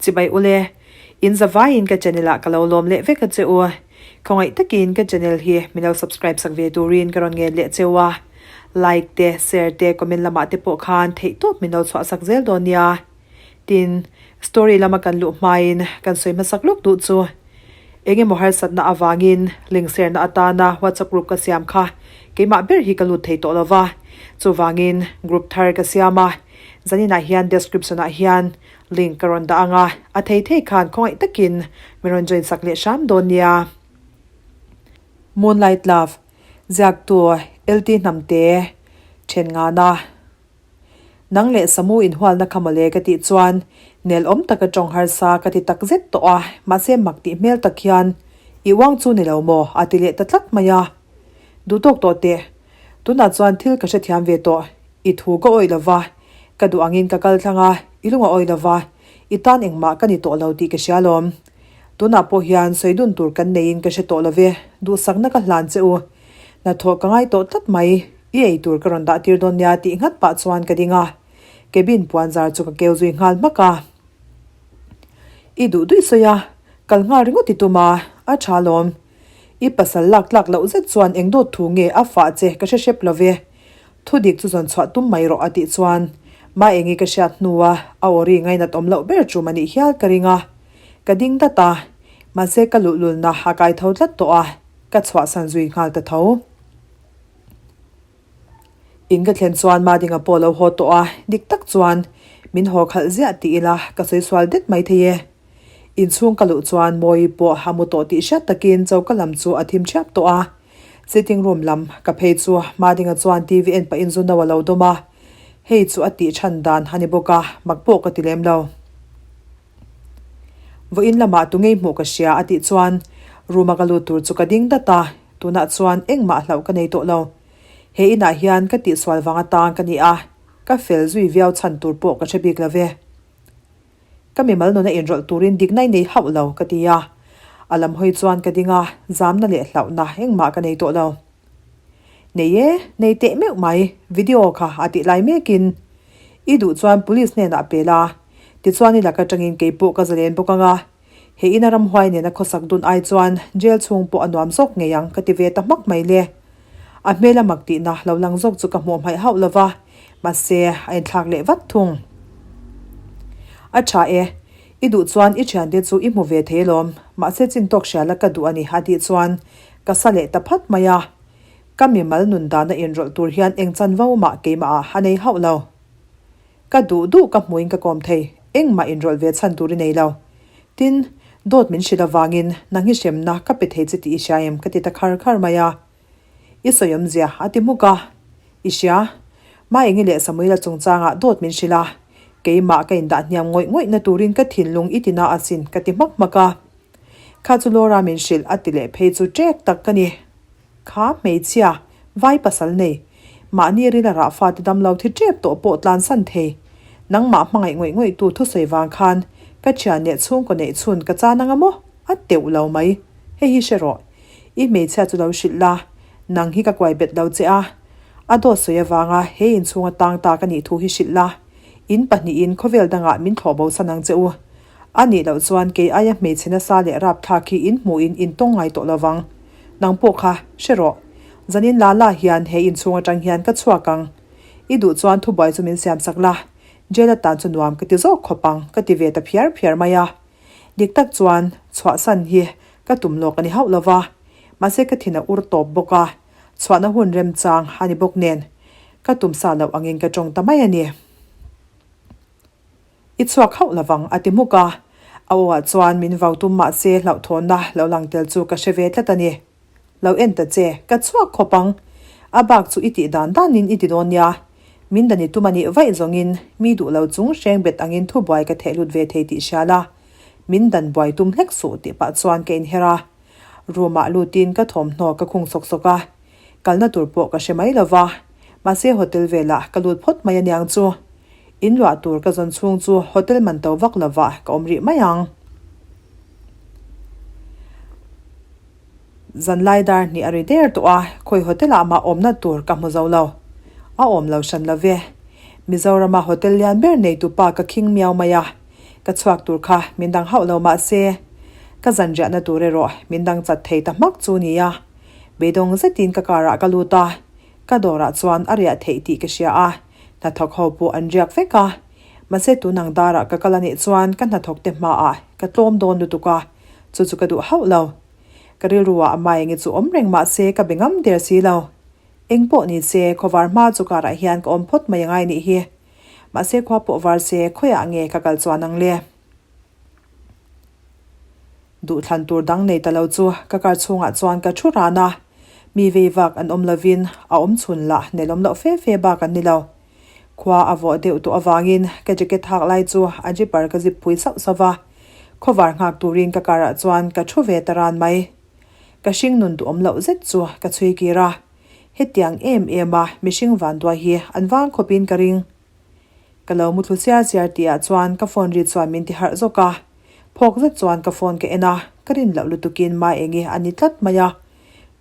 Chibai ule, in zavaiin ka channel ah ka lo lawm leh vek a che u. Khawngaih takin ka channel hi min lo subscribe sak ve turin ka rawn ngen leh cheu a. Like te, share te, comment lamah te pawh khan theihtawp min lo chhuah sak zel dawn nia. Tin, story lama kan luh hmain kan sawi hmasak lawk duh chu eng emaw harsatna avangin link share-na atana WhatsApp group ka siam kha keimah ber hi ka lut thei tawh lo va. Chuvangin group thar ka siam a, zaninah hian description-ah hian link ka rawn dah ang a, a thei thei khan khawngaih takin min rawn join sak leh hram dawn nia. Moonlight Love, ziaktu LT Hnamte, then ngana. Nang leh Samu inhualna kha mawle ka tih chuan nel awm taka tawng harsa ka ti tak zet tawh a, mahse mak tih hmel tak hian i uang chu ni lo maw a ti leh ta tlat mai a. Duh tawk tawh teh, tunah chuan thil ka hrethiam ve tawh, i thu ka awih lo va, ka duh angin ka kal thlang a, i lung a awih lo va, i tan engmah ka ni tawh lo tih ka hria lawm. Tunah pawh hian sawi dun tur kan neiin ka hre tawh lo ve, duhsakna ka hlan che u. Hnathawh ka ngai tawh tlat mai. I ei tur ka rawn dah tir dawn nia tih nghat pah chuan ka ding a, cabin puan zar chu ka keu zui nghal hmak a. I duh duih sawi a, kal nghal ringawt i tum a, a tha lawm. I pasal lak tlak loh zet chuan eng dawt thu nge a fah che ka hre hrep lo ve. Thu dik chu zawn chhuah tum mai rawh a tih chuan Maengi ka hriat hnua a aw ri ngainat awm loh ber tum a nih hial ka ring a. Ka ding dat a, mahse ka luhlulna a kai tho tlat tawh a, ka chhuahsan zui nghal ta tho. In ka thlen chuan Madinga pawh lo haw tawh a, dik tak chuan min haw khalh ziah tih ila ka sawi sual det mai thei e. Inchhung ka luh chuan Mawi pawh a mu tawh tih hriat takin choka lam chu a thim thiap tawh a. Sitting room lam ka phei chu Madinga chuan TV en pahin zu no a lo dawm a, hei chu a tih chhan dan a ni bawk a, mak pawh ka ti lem lo. Vawiin lamah tu ngei hmuh ka hria a tih chuan room a ka lut tur chu ka ding dat a. Tunah chuan engmah hlauh ka nei tawh lo. He inah hian ka tihsual vang atang ka ni a, ka fel zui viau chhan tur pawh ka hre bik lo ve. Ka mimal nuna inrawlh turin dikna i nei hauh lo, ka ti a. A lam hawi chuan ka ding a, zamna leh hlauhna engmah ka nei tawh lo. Nei e, nei teh meuh mai, video kha a tih lai mekin. I duh chuan police hnenah pe la, tichuan i lak atangin keipawh ka zalen bawk ang a. He ina ramhuai nena khawsak dun ai chuan jail chhung pawh a nuam zawk ngei ang ka ti ve ta hmak mai le. A hmel a mak tihna lo lang zawk chu ka hmuh hmaih hauh lo va, mahse a inthlak leh vat thung. A tha e, i duh chuan i thiante chu i hmu ve thei alawm, mahse chin tawk hria la ka duh a ni a tih chuan ka sa leh ta phat mai a. Ka mimal nun dana inrawlh tur hian eng chanvo mah keimah ah a nei hauh lo. Ka duh duh ka hmuin ka kawm thei, engmah inrawlh ve chhan tur i nei lo. Tin, dawt min hrilh avangin nang hi hremna ka pe thei che tih i hria em ka ti ta khar khar mai a. I sawi awmzia a ti hmuk a. I hria. Maengi leh Samuela chungchangah dawt min hrilh a. Keimah ka indah hniam ngawih ngawihna turin ka thinlung i tina asin ka ti hmak hmak a. Kha chu Laura min hrilh a ti leh phei chu ṭek tak ka ni. Kha hmeichhia, vai pasal nei, mahni rila rah fate damlo thi tep tawh pawh tlansan thei. Nangmah hmangaih ngawih ngawih tu thusawi vang khan ka thian leh chhungkaw neih chhun ka chan anga maw? A teuh lo mai. Hei hi hre rawh. I hmeichhia chu lo hrilh la, nang hi ka kuai bet lo che a. A dawt sawi avanga he inchhunga tang ta ka nih thu hi hrilh la. In pahnihin khawvel dangah min thlawh bo san ang che u. A nih loh chuan kei aia hmeichhe nasa leh rapthlak hi in hmuhin in tawng ngai tawh lovang. Nang pawh kha, hre rawh. Zanin la la hian he inchhung atang hian ka chhuak ang. I duh chuan thubuai chu min siam sak la. Jail atan chu nuam ka ti zawk khawp ang, ka ti ve ta phiar phiar mai a. Dik tak chuan chhuahsan hi ka tum lawk a ni hauh lova. Mahse ka thin a ur tawp bawk a, chhuahna hun remchang a ni bawk nen ka tum sa loh angin ka tawng ta mai a ni. I chhuak hauh lovang a ti hmuk a, a aw ah chuan min vau tum mah se hlauhthawnna lo lang tel chu ka hre ve tlat a ni. Lo en ta che, ka chhuak khawp ang. A bak chu i tih dan danin i ti dawn nia. Min dan i tum a nih vaih zawngin mi duh lo chung hreng bet angin thubuai ka theh lut ve thei tih hria la. Min dan buai tum hlek suh tih pah chuan ka inher a. Room ah lutin ka thawmhnaw ka khung sawk sawk a. Kalna tur pawh ka hre mai lo va, mahse hotel velah ka lut phawt mai aniang chu. In luah tur ka zawn chhung chu hotel man to vak lovah ka awm rih mai ang. Zanlai dar hnih a ri der tawh a, khawi hotel ah mah awmna tur ka hmu zo lo. A awm lo hran lo ve. Mizorama hotel lian ber neitupa ka khing miau mai a. Ka chhuak tur kha min dang hauh lo mah se, ka zanriahna tur erawh min dang chat thei ta hmak chu nia. Beidawng zetin ka car ah ka lut a, ka dawrah chuan a riah theih tih ka hria a, hnathawk ho pawh an riak vek a. Mahse tun ang darah ka kal a nih chuan ka hnathawk te hmaah ka tlawm dawn lutuk a, chu chu ka duh hauh lo. Ka rilruah a maengi chu awm reng mah se ka be ngam der si lo. Eng pawh ni se, khawvar hma chu karah hian ka awm phawt mai angai nih hi. Mahse khua pawh var se khawiah nge ka kal chuan ang le? Duhthlan tur dang nei ta lo chu ka kar chhungah chuan ka thu ran a, mi vei vak an awm lovin a awm chhun lah nelawm loh fe fe bak an ni lo. Khua a vawh deuh tawh avangin ka jacket hak lai chu a zipper ka zip phui sauh sauh va, khawvar nghak turin ka karah chuan ka thu ve ta ran mai. Ka hring nun duhawm loh zet chu ka chhui kir a, hetiang em em a mihring vanduai hi an vang khawpin ka ring. Ka lo muthlu siar siar tihah chuan ka phone ri chuan min ti harh zawk a, phawk zet chuan ka phone ka en a, ka rin loh lutukin Maengi a ni tlat mai a,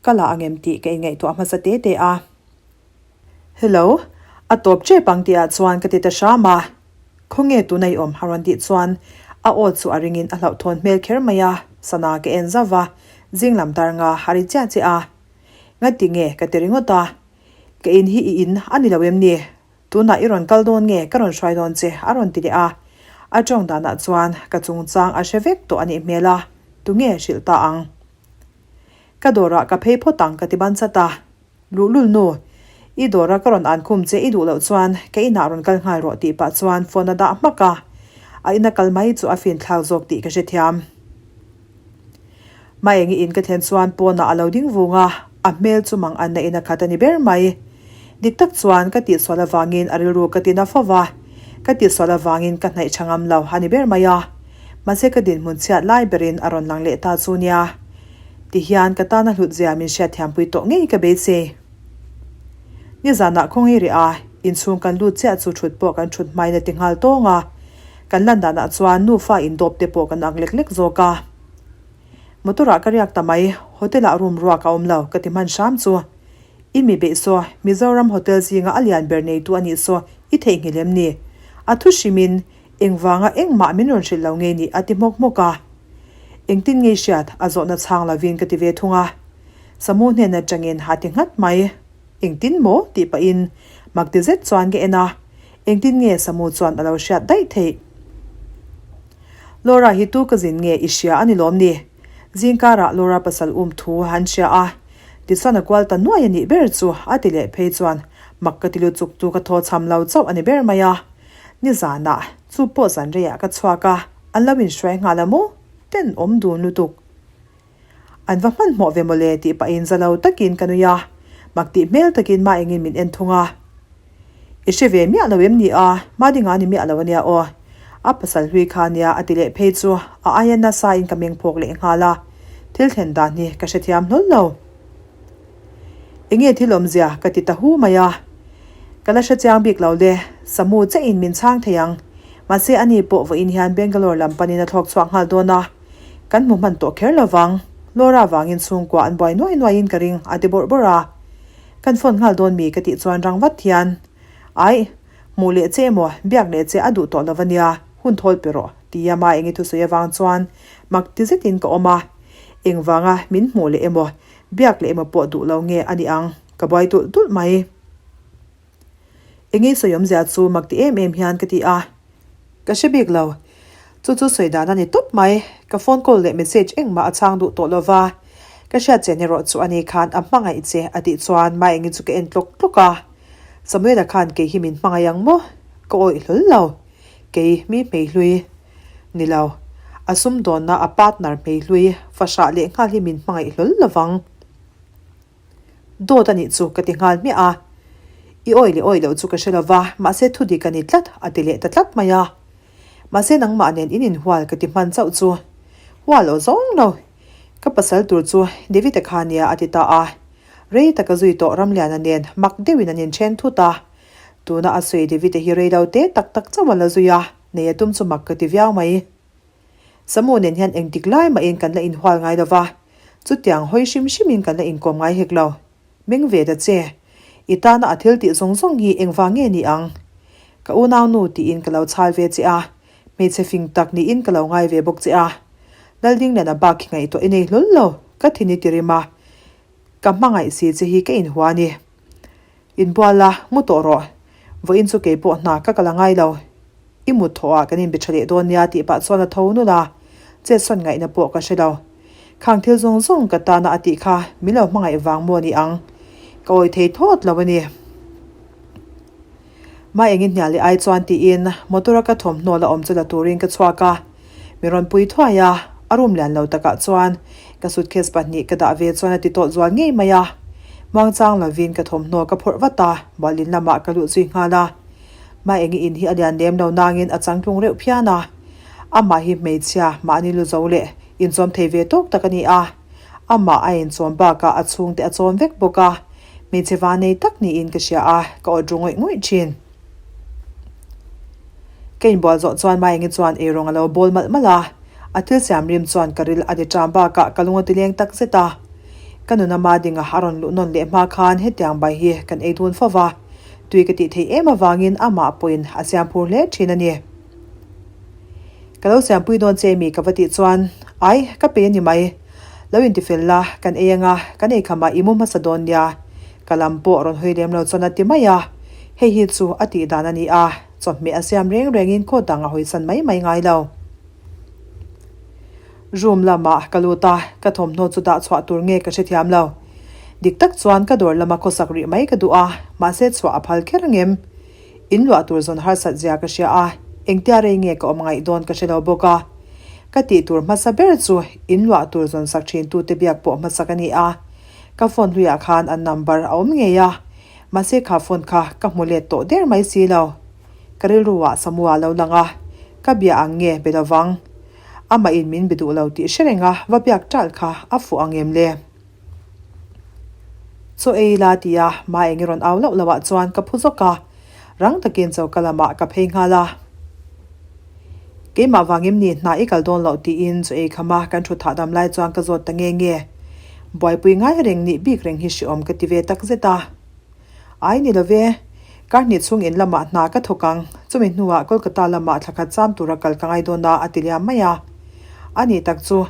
ka la angem tih ka inngaihtuah hmasa te te a. Hello, a tawp tep ang tihah chuan ka ti ta hram a, Khawnge tuna i awm a rawn tih chuan a aw chu a ringin a hlauhthawn hmel kher mai a, sana ka en zauh va, zing lam tar nga a ri chiah chiah a. Ngati nge ka ti ringawt a, ka in hi i in a ni lo em ni? Tunah i rawn kal dawn nge ka rawn hruai dawn che a rawn ti leh a, a tawng danah chuan ka chungchang a hre vek tawh a nih hmel a, tunge hrilh ta ang? Ka dawrah ka phei phawt ang ka ti ban chat a. Luhlul nu, i dawra ka rawn ankhum che i duh loh chuan ka inah rawn kal nghal rawh tih pah chuan phone a dah hmak a, a ina kal mai chu a fin thlak zawk tih ka hrethiam. Maengi in ka thlen chuan pawnah a lo ding vung a, a hmel chu mang anna in a khat a ni ber mai. Dik tak chuan ka tihsual avangin a rilru ka tina fo va, ka tihsual avangin ka hnaih tha ngam lo a ni ber mai a. Mahse ka dinhmun chhiat lai berin a rawn lang leh ta chu nia. Tihian ka tana hlut zia min hriatthiampui tawh ngei ka beisei. Nizanah khawngaih rih a, inchhung kan lut chiah chu thut pawh kan thut hmain a ti nghal tawng a, kan lan danah chuan nufa indawp te pawh kan ak lek lek zawk a. Motor ah ka riak ta mai, hotel ah room ruak a awm lo ka ti hman hram chu. I mi beih saw, Mizoram hotel zinga a lian ber neitu a nih saw i theihnghilh em ni? A thu hrimin Engvanga engmah min rawn hrilh lo nge ni a ti hmawk hmawk a. Engtin nge i hriat a zawhna chhang lovin ka ti ve thung a. Samu hnen atangin a ti nghat mai. Engtin maw? tih pahin mak ti zet chuan ka en a. Engtin nge Samu chuan a lo hriat daih theih? Laura hi tu ka zin nge i hria a ni lawm ni? Zingkarah Laura pasal um thu an hria a. Tichuan a kual ta nuai a nih ber chu a ti leh phei chuan mak ka ti lutuk chu ka thaw chham lo chauh a ni ber mai a. Nizanah, chu pawh zan reiah ka chhuak a, an lo inhruai nghal a maw? Ten awm dun lutuk. An va hmanhmawh ve mawle tih pahin za lo takin ka nui a, mak tih hmel takin ma engin min en thung a. I hre ve miah lo em ni a, ma dinga ni miah lo ania aw. A pasal hlui kha nia a ti leh phei chu a aia nasa in ka meng phawk leh nghal a, thil thlen dan hi ka hrethiam hlawl lo. Enge thil awmzia ka ti ta hu mai a. Ka la hre chiang bik lo le, Samu che in min chhang thei ang. Mahse ani pawh vawiin hian Bangalore lam panin a thlawk chhuak nghal dawn a. Kan hmu hman tawh kher lo vang. Laura vangin chhungkua an buai nuai nuaiin ka ring a ti bawrh bawrh a. Kan phone nghal dawn mi ka tih chuan rang vat hian, Aih, hmuh leh che emaw, biak leh che a duh tawh lo ania, hun thawl pe rawh, tia ma enge thusawi avang chuan mak ti zetin ka awm a. Engvanga min hmuh leh emaw, Biak leh emaw pawh duh lo nge a ni ang, ka buai tulh tulh mai. Enge sawi awmzia chu mak ti em em hian ka ti a. Ka hre bik lo. Chu chu sawi dan a ni tawp mai. Ka phone call leh message engmah a chhang duh tawh lo va. Ka hriat che erawh chu ani khan a hmangaih che a tih chuan Maengi chu ka en tlawk tlawk a. Samuela khan kei hi min hmangaih ang maw? Ka awih hlawl lo. Kei mi hmeihlui. Ni lo. A sumdawnna a partner hmeihlui fahrah leh nghal hi min hmangaih hlawl lovang. Dawt a nih chu ka ti nghal hmiah a. I awi leh awi loh chu ka hre lova, mahse thudik a ni tlat a ti leh ta tlat mai a. Mahse nangmah nen in inhual ka ti hman chauh chu. Hual aw zawng lo. Ka pasal tur chu David-a kha nia a ti ta a. Rei taka zui tawh Ramliana nen mak deuhin an inchen thut a. Tuna a sawi David-a hi rei lo te tak tak chauh a la zui a. Nei a tum chu mak ka ti viau mai. Samu nen hian engtik lai mahin kan la inhual ngai lo va, chutiang hawi hrim hrimin kan la inkawm ngai hek lo. Meng ve ta che. I tana a thil tih zawng zawng hi engvang nge ni ang? Ka unau nu tiin ka lo chhal ve che a. Hmeichhe fing tak niin ka lo ngai ve bawk che a. Laldingliana bak hi ngaihtuah i nei hlawl lo, ka thin i ti rim a. Ka hmangaih si che hi ka inhua a ni. Inbual la, mu tawh rawh. Vawiin chu keipawh hna ka kal a ngai lo. I mut thawh ah kan inbe tha leh dawn nia tih pah chuan a tho nulh a, chetsawn ngaihna pawh ka hre lo. Khang thil zawng zawng ka tana a tih kha min lo hmangaih vang maw ni ang? Ka awi thei thawt lo a ni. Mah engin hnial leh ai chuan tiin motor a ka thawmhnaw la awm chu la turin ka chhuak a. Mi rawn pui thuai a, a room lian lo takah chuan ka suitcase pahnih ka dah ve chuan a ti tawt zual ngei mai a. Muangchang lovin ka thawmhnaw ka phawrh vat a, bualin lamah ka luh zui nghal a. Mah engi in hi a lian lem lo nangin a changtlung reuh phian a. Amah hi hmeichhia mahni lu zo leh inchawm thei ve tawk tak a ni a. Amah a inchawm bakah a chhungte a chawm vek bawk a. Hmeichhe vanei tak niin ka hria a, ka awt ru ngawih ngawih thin. Ka inbual zawh chuan Maengi chuan eirawng a lo bawl malh malh a, a thil siam rim chuan ka ril a ti ṭam bakah ka lung a ti leng tak zet a. Ka nuna Madinga a rawn luh nawn leh hma khan hetiang bai hi kan ei dun fo va, tui ka tih theih em avangin amah pawhin a siam phur hle ṭhin a ni. Ka lo siampui dawn che mi ka va tih chuan, Ai, ka pe a ni mai. Lo intifel la, kan ei anga, kan ei khamah i mu hmasa dawn nia. Ka lam pawh rawn hawi lem lo chuan a ti mai a. Hei hi chu a tih dan a ni a, chawhmeh a siam reng rengin khaw dang a hawisan mai mai ngai lo. Room lamah ka lut a, ka thawmhnaw chu dah chhuah tur nge ka hrethiam lo. Dik tak chuan ka dawr lama khawsak rih mai ka duh a, mahse chhuah a phal kher angem? In luah tur zawn harsat zia ka hria a, engtia rei nge ka awm ngaih dawn ka hre lo bawk a. Ka tih tur hmasa ber chu in luah tur zawn sak thin tute biak pawh hmasak a ni a. Ka phone hluiah khan an number a awm ngei a, mahse kha phone kha ka hmu let tawh der mai si lo. Ka rilruah Samua lo lang a, ka bia ang nge be lovang. Amah in min be duh lo tih hre reng a, va biak ṭalh kha a fuh ang em le? Chaw ei la ti a, mah eng i rawn au loh loh ah chuan ka phu zawk a, rang takin choka lamah ka phei nghal a. Keimah vangim ni hna i kal dawn loh tiin chaw ei kham a kan thut hahdam lai chuan ka zawt ta nge nge. Buaipui ngai reng nih bik reng hi hreawm ka ti ve tak zet a. Ai ni lo ve, kar hnih chhung in lamah hna ka thawk ang, chumi hnuah Kolkata lamah thla khat cham tura kal ka ngai dawn a a ti liam mai a. A nih tak chu,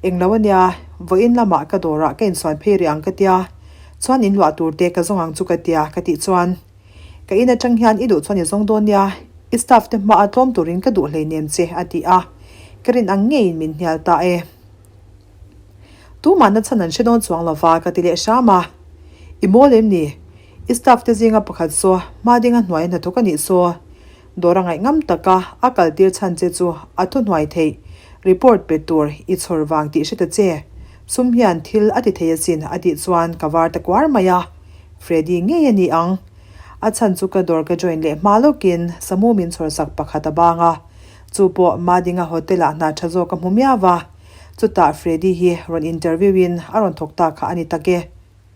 englo a nia, vawiin lamah ka dawrah ka insuan phei rih ang ka tia, chuan in luah tur te ka zawng ang chu ka tia ka tih chuan, Ka in atang hian i duh chuan i zawng dawn nia, i staff te hmaah tlawm turin ka duh hleinem che a ti a, ka rin ang ngeiin min hnial ta e. Tumah na chhan an hre dawn chuang lova ka ti leh hram a. I mawl em ni? I staff te zinga pakhat saw hma dinga hnuai hnathawk a nih saw. Dawr a ngaih ngam taka a kal tir chhan che chu a thu hnuai theih. Report pe tur i chhawr vang tih hre ta che. Sum hian thil a ti thei asin a tih chuan ka var ta kuar mai a. Freddy ngei a ni ang. A chhan chu ka dawr ka join leh hma lawkin Samu min chhawrsak pakhat a bang a. Chu pawh Madinga hotel ah hna tha zawk a hmu miau a. Chutah Freddy hi rawn interview in a rawn thawk ta kha a ni tak e.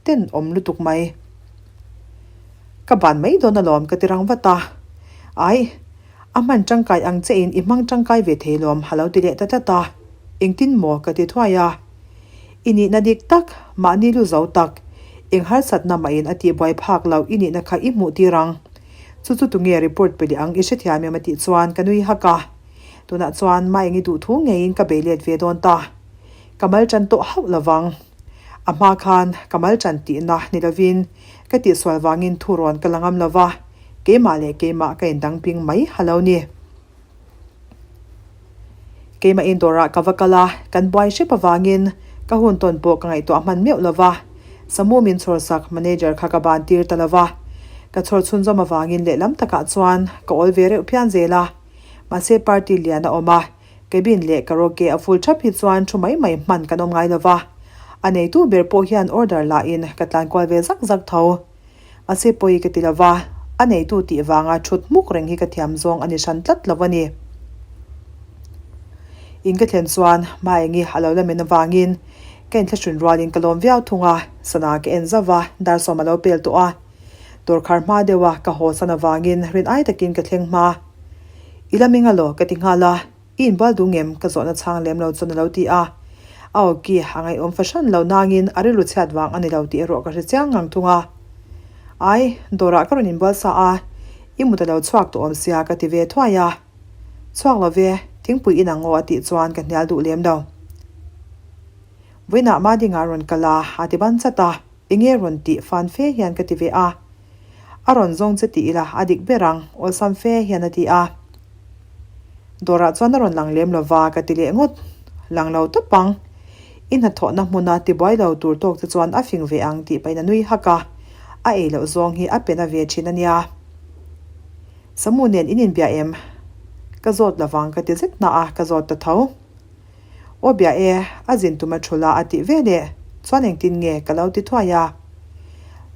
Ten awm lutuk mai. Ka ban mai dawn alawm ka ti rang vat a. Ai, a hman tangkai ang che in i hmang tangkai ve thei lawm a lo ti leh ta tlat a. Engtin maw ka ti thuai a. I nihna dik tak, mahni lu zo tak, eng harsatna mah in a tihbuai phak loh i nihna kha i hmuh tir ang. Chu chu tunge report pe leh ang i hrethiam em a tih chuan ka nui hak a. Tunah chuan mah eng i duh thu ngeiin ka bei let ve dawn ta. Ka mal tan tawh hauh lovang. A hma khan ka mal tan tihna ni lovin ka tihsual vangin thu rawn ka la ngam lova, keimah leh keimah ka indang ping mai ha lo ni. Keimah indawrah ka va kal a, kan buai hrep avangin ka hun tawn pawh ka ngaihtuah hman meuh lova, Samu min chhawrsak manager kha ka ban tir ta lova. Ka chhawr chhunzawm avangin lehlam takah chuan ka awl ve reuh phian zel a. Mahse party lian a awm a, cabin leh karaoke a full thap hi chuan thu mai mai hman kan awm ngai lova. A neitu ber pawh hian order lah in ka tlan kual ve zak zak tho. Mahse pawi ka ti lova, a neitu tih vanga thut hmuk reng hi ka thiam zawng a ni hran tlat lo a ni. In ka thlen chuan Maengi a lo la men avangin ka inthlahrun rualin ka lawm viau thung a, sana ka en zauh a, dar sawm a lo pel tawh a. Dawrkhar hma deuha ka haw san avangin rin ai takin ka thleng hma. I la meng alaw ka ti nghal a, i inbual duh ngem ka zawhna chhang lem lo chuan a lo ti a. A awki a ngaihawm fahran lo nangin a rilru chhiat vang a ni lo tih erawh ka hre chiang ngang thung a. Ai, dawrah ka rawn inbual sa a, i mut a lo chhuak tawh awm sia ka ti ve thuai a. Chhuak lo ve, thingpui in ang aw a tih chuan ka hnial duh lem lo. Vawiinah Madinga rawn kal a, a ti ban chat a, enge rawn tih fan fe hian ka ti ve a. A rawn zawng che tih ila a dik ber ang, awlsam fe hian a ti a. Dawrah chuan a rawn lang lem lo va ka ti leh ngawt. Lang lo tawp ang. I hnathawhna hmuna tibuai lo tur tawk te chuan a fing ve ang tih pahin a nui hak a. A ei loh zawng hi a pe na ve thin a nia. Samu nen in inbia em? Ka zawt lovang ka ti zet na a, ka zawt ta tho. Aw bia e, a zin tum a thul a a tih ve leh chuan engtin nge ka lo ti thuai a.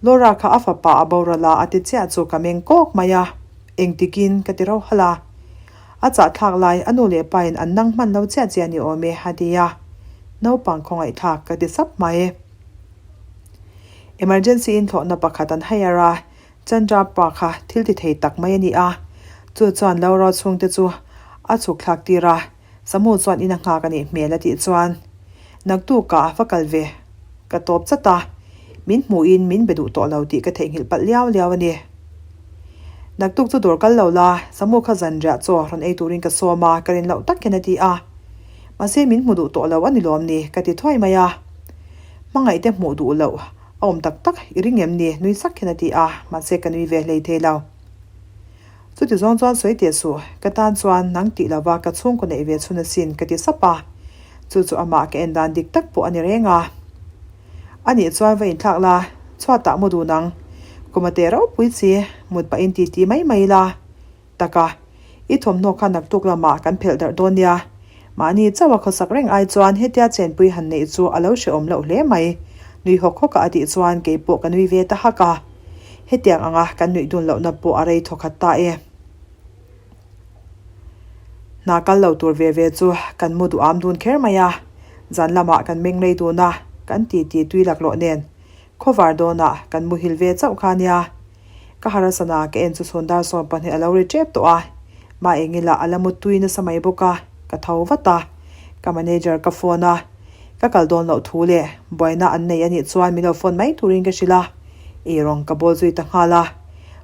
Laura kha a fapa a boral a a ti chiah chu ka meng kawk mai a, engtikin ka ti ro halh a. A chahthlak lai a nu leh pa in an nang hman lo chiah chiah ni awm e a ti a, naupang khawngaihthlak ka ti sap mai. Emergency in thlawhna pakhat an hire a, Chandra pa kha thil ti thei tak mai a ni a, chu chuan Laura chhungte chu a chhuk thlak tir a, Samu chuan in a nghak a nih hmel a tih chuan naktukah a va kal ve ka tawp chat a, min hmuhin min be duh tawh lo tih ka theihnghilh palh liau liau a ni. Naktuk chu dawr kal lo la, Samu kha zanriah chaw rawn ei turin ka sawm a, ka rin loh tak hian a ti a. Mahse min hmu duh tawh lo a ni lawm ni ka ti thuai mai a. Hmangaihte hmuh duh loh a awm tak tak i ring em ni? Nui sak hian a ti a, mahse ka nui ve hlei thei lo. Chuti zawng chuan sawi teh suh, ka tan chuan nang tih lova ka chhungkaw neih ve chhun asin ka ti sap a, chu chu amah ka en dan dik tak pawh a ni reng a. A nih chuan va inthlak la, chhuatah mu dun ang, kum a teh ropui chi, mut pahin ti ti mai mai ila. Tak a, i thawmhnaw kha naktuk lamah kan phelh darh dawn nia. Mahni chauha khawsak reng ai chuan hetia chenpui han neih chu a lo hrehawm loh hle mai. Nui hawk hawk a a tih chuan kei pawh ka nui ve ta hak a. Hetiang anga kan nuih dun lohna pawh a rei thawkhat ta e. Hna kal lo tur ve ve chu kan mu duh am dun kher mai a. Zan lamah kan meng lei dun a, kan titi tui laklawh nen khawvar dawnah kan muhil ve chauh kha nia. Ka harasana ka en chu chhun dar 12 a lo ri tep tawh a, mah engila a la mutui nasa mai bawk a, ka tho vat a, ka manager ka phone a, ka kal dawn loh thu leh buaina an nei a nih chuan min lo phone mai turin ka hrilh a, eirawng ka bawl zui ta nghal a,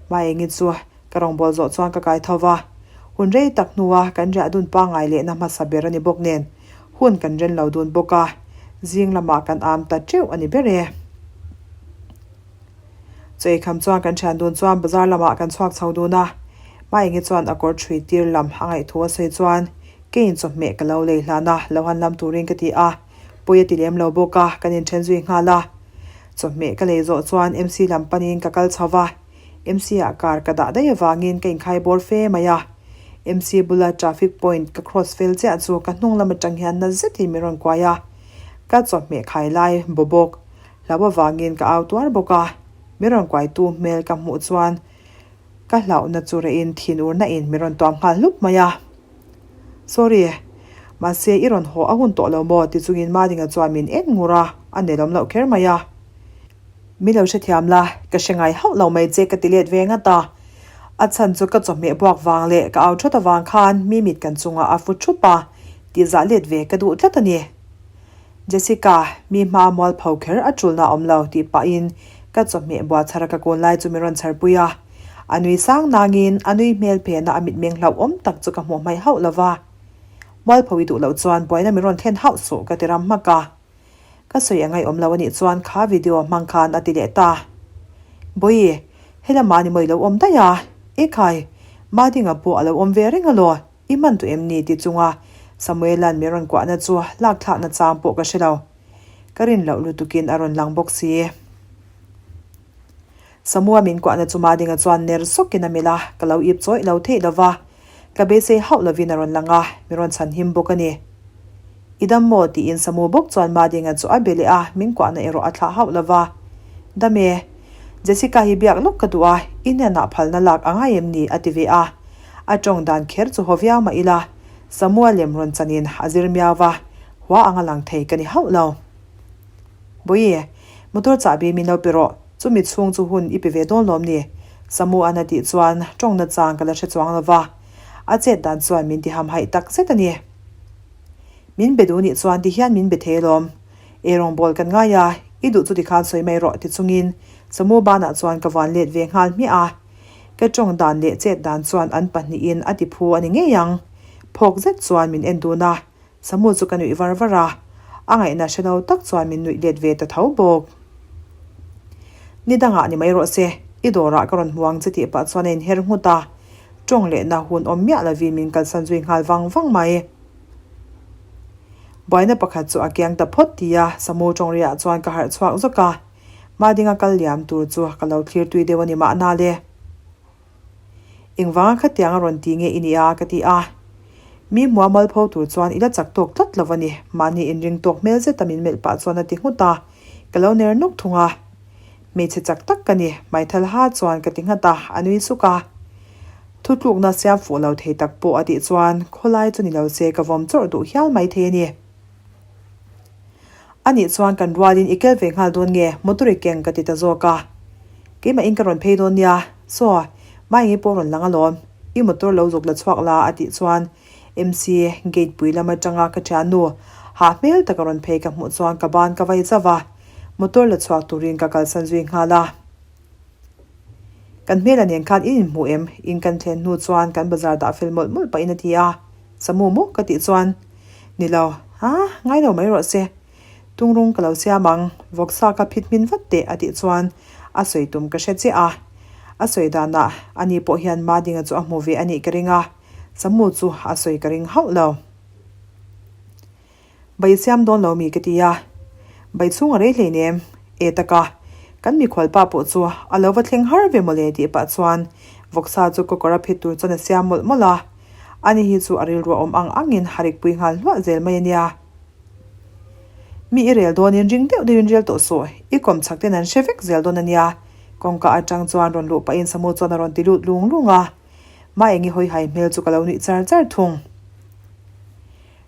mah engi chu ka rawn bawl zawh chuan ka kai tho va, hun rei tak hnua kan riah dun pangngai lehna hmasa ber a ni bawk nen hun kan ren lo dun bawk a, zing lamah kan am ta teuh a ni ber e. Chei kham chuan kan thian dun chuan bazar lamah kan chhuak chho dun a, Maengi chuan a kawr thui tir lam a ngaihthu a sawi chuan keiin chawhmeh ka lo lei hlan a, lo han lam turin ka ti a, pawi a ti lem lo bawk a, kan inthen zui nghal a. Chawhmeh ka lei zawh chuan MC lam panin ka kal chho va, MC ah car ka dah daih avangin ka inkhai bawr fe mai a. MC bula traffic point ka cross fel chiah chu ka hnung lam atang hian na zetin min rawn kuai a, ka chawhmeh khai lai baw bawk. Hlau avangin ka au tuar bawk a, min rawn kuaitu hmel ka hmuh chuan ka hlauhna chu rehin thin urna in min rawn tuam nghal hlup mai a. Sorry, mahse i rawn haw a hun tawh lo maw ti chungin Madinga chuan min en ngur a, a nelawm loh kher mai a. Min lo hrethiam la, ka hre ngai hauh lo mai che ka ti let ve ngat a. A chhan chu ka chawhmeh buak vang leh ka au thawt avang khan mi mit kan chungah a fu thup a, tihzah let ve ka duh tlat a ni. Jessica, mi hma mualpho kher a tulna a awm lo tih pahin ka chawhmeh buah chhar a ka kawn lai chu min rawn chharpui a. A nui sang nangin a nui hmel phena a mitmeng hlauhawm tak chu ka hmuh hmaih hauh lo va. Mualpho i duh loh chuan buaina min rawn thlen hauh suh ka ti ram hmak a. Ka sawi a ngaihawm lo a nih chuan kha video hmang khan a ti leh ta. Bawihi, helamah ni maw i lo awm daih a? Ekhai, Madinga pawh a lo awm ve reng alaw? I hman duh em ni? ti chunga Samuela'n min rawn kuahna chu lak thlakna chang pawh ka hre lo. Ka rin loh lutukin a rawn lang bawk si. Samua min kuahna chu Madinga chuan ner sawkin a melh a, ka lo ip chawih lo theih lo va. Ka beisei hauh lovin a rawn lang a, min rawn chhan him bawk a ni. I dam maw? tiin Samu bawk chuan Madinga chu a be leh a, min kuahna erawh a thlah hauh lo va. Dam e. Jessica hi biak lawk ka duh a, i hnenah phalna lak a ngai em ni? a ti ve a. A tawng dan kher chu haw viau mah ila, Samua lem rawn chanin a zir miau va, hua anga lang thei ka ni hauh lo. Bawihi, motor chahbi min lo pe rawh, chumi chhung chu hun i pe ve dawn lawm ni? Samua'n a tih chuan tawngna chang ka la hre chuang lo va, a chet dan chuan min ti hamhaih tak zet a ni. Min be duh nih chuan ti hian min be thei alawm. Eirawngbawl kan ngai a, i duh chu tikhan sawi mai rawh ti chungin Samu banah chuan ka vuan let ve nghal hmiah a. Ka tawng dan leh chet dan chuan an pahnihin a ti phu a ni ngei ang. Phawk zet chuan min en dun a, Samu chu ka nuih var var a, a ngaihna hre lo tak chuan min nuih let ve ta tho bawk. Ni dangah ni mai rawh se, i dawrah ka rawn hmu ang che tih pah chuan a inher nghut a, tawng lehna hun awm miah lovin min kalsan zui nghal vang vang mai. Buaina pakhat chu a kiang ta phawt ti a, Samu tawngriah chuan ka harh chhuak zawk a, Madinga kal liam tur chu ka lo thlir tui deuh a ni mahna le. Engvanga khatiang a rawn ti nge i nia ka ti a. Mi hmua malpho tur chuan i la chak tawk tlat lo a ni, mahni inring tawk hmel zeta min melh pah chuan a ti nghut a, ka lo ner nawk thung a. Hmeichhe chak tak ka ni, hmaithal ha chuan ka ti nghat a, a nui suk a. Thutlukna siam fuh lo thei tak pawh a tih chuan khawlai chu ni lo se ka vawm chawrh duh hial mai thei a ni. A nih chuan kan rualin i kel ve nghal dawn nge motor i keng ka ti ta zawk a. Keimahin ka rawn phei dawn nia, saw, Maengi pawh rawn lang alawm, i motor lo zuk la chhuak la a tih chuan MC gate pui lam atanga ka thiannu hah hmel taka rawn phei ka hmuh chuan ka ban ka vai zauh a, motor la chhuak turin ka kalsan zui nghal a. Kan hmel a nen khan in inhmu em? In kan thlen hnu chuan kan bazar dah fel mawlh mawlh pahin a ti a. Samu maw? Ka tih chuan, Ni lo, ha, ngai lo mai rawh se. Tungrung ka lo siam ang, vawksa ka phit hmin vat teh a tih chuan a sawi tum ka hre chiah a. A sawi danah ani pawh hian Madinga chu a hmu ve a nih ka ring a, Samu chu a sawi ka ring hauh lo. Bai siam dawn lo mi ka ti a. Bai chhung a rei hleinem. E taka, kan mikhual pa pawh chu a lo va thleng har ve mawle tih pah chuan vawksa chu kawkawr a phit tur chuan a siam mawlh mawlh a. Ani hi chu a rilru a awm ang angin a rikpui nghal hluah zel mai a nia. Mi i rel dawnin ring deuh deuhin rel tawh suh, i kawm chhak ten an hre vek zel dawn a nia. Kawngka atang chuan rawn luh pahin Samu chuan a rawn ti lut lung lung a. Maengi hawihai hmel chu ka lo nuih char char thung.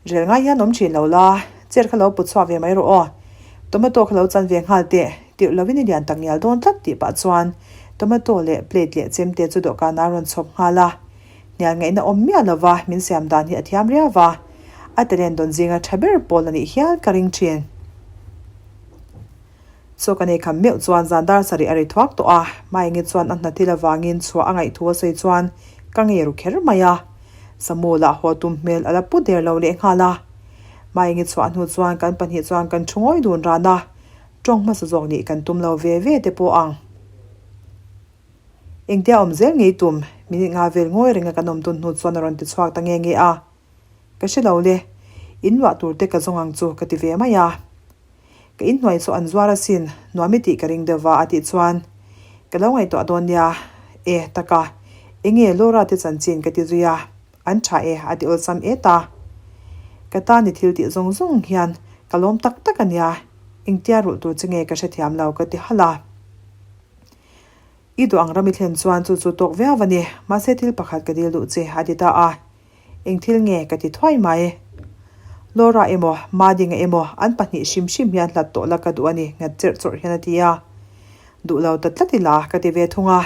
Rel ngai hian awm thin lo la, chair kha lo put chhuak ve mai rawh aw. Tomato kha lo chan ve nghal teh, tirh lovin i lian tak ngial dawn tlat tih pah chuan tomato leh plate leh chemte chu dawhkanah a rawn chhawp nghal a. Hnial ngaihna awm miah lova min siam dan hi a thiam riau va, a talent dawn zinga tha ber pawl a nih hial ka ring thin. Chaw ka nei kham meuh chuan zan dar sarih a ri thuak tawh a, Maengi chuan a hna thil avangin chhuah a ngaih thu a sawi chuan ka ngei ru kher mai a. Samu lah haw tum hmel a la pu der lo leh nghal a. Maengi chhuah hnu chuan kan pahnih chuan kan thu ngawi dun ran a, tawng hmasa zawk nih kan tum lo ve ve te pawh ang. Engtia awm zel ngei tum, minute nga vel ngawi renga kan awm dun hnu chuan a rawn ti chhuak ta nge nge a. Ka hre lo le, in luah tur te ka zawng ang chu ka ti ve mai a. Ka inhnuai chu an zuar asin, nuam i tih ka ring deuh va a tih chuan ka lo ngaihtuah dawn nia, e taka, enge Laura te chanchin ka ti zui a, an tha e a ti awlsam et a. Ka tan i thil tih zawng zawng hian ka lawm tak tak a nia, engtia rulh tur che nge ka hrethiam lo ka ti halh a. I duh ang ram i thlen chuan chu chu tawk viau a ni, mahse thil pakhat ka dil duh che a ti ta a. Eng thil nge ka ti thuai mai? Laura emaw, Madinga emaw an pahnih hrim hrim hian hlat tawh la ka duh a ni nghet cherh chawrh hian a ti a. Duh lo ta tlat ila ka ti ve thung a.